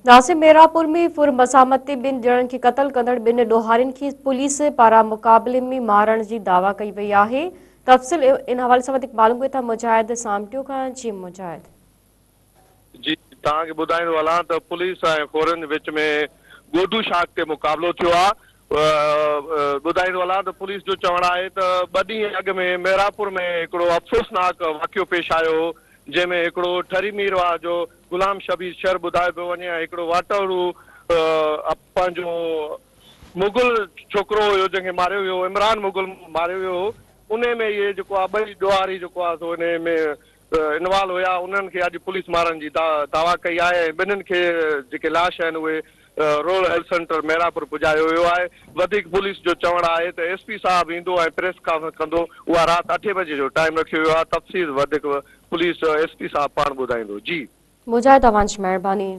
ناصر ميرانپور ۾ ڦر مزاحمت تي ٻن ڄڻن کي قتل ڪندڙ ٻن ڏوهارين کي پوليس پاران مقابلي ۾ مارڻ جي دعويٰ ڪئي وئي آهي. تفصيل ان حوالي سان وڌيڪ معلوم ڪيون ٿا مجاهد سامٽيو کان جي مجاهد. جي توهان کي ٻڌائيندو هلان ته پوليس ۽ ڦورن وچ ۾ گوڊو شاخ تي مقابلو ٿيو آهي ٻڌائيندو هلان ته پوليس جو چوڻ آهي ته ٻه ڏينهن اڳ ۾ ميرانپور ۾ هڪڙو افسوسناڪ واقعو پيش آيو هو جنهن ۾ هڪڙو ٺري ميرواهه جو غلام شبير شر ٻڌايو پيو وڃي ۽ هڪڙو واٽهڙو پنهنجو مغل ڇوڪرو هيو جنهن کي ماريو ويو هو عمران مغل ماريو ويو هو انهي ۾ اهي جيڪو آهي ٻئي ڏوهاري جيڪو آهي سو انهي ۾ انوالو هيا انهن کي اڄ پوليس مارڻ جي دعويٰ ڪئي آهي ۽ ٻنهين کي جيڪي لاش آهن اهي رورل هيلٿ سينٽر ميرانپور پڄايو ويو آهي وڌيڪ پوليس جو چوڻ آهي ته ايس پي صاحب ايندو ۽ پريس ڪانفرنس ڪندو اها رات اٺين بجي جو ٽائيم رکيو ويو آهي تفصيل وڌيڪ پوليس ايس پي صاحب پاڻ ٻڌائيندو جي. مجاهد اوهان جي مهرباني.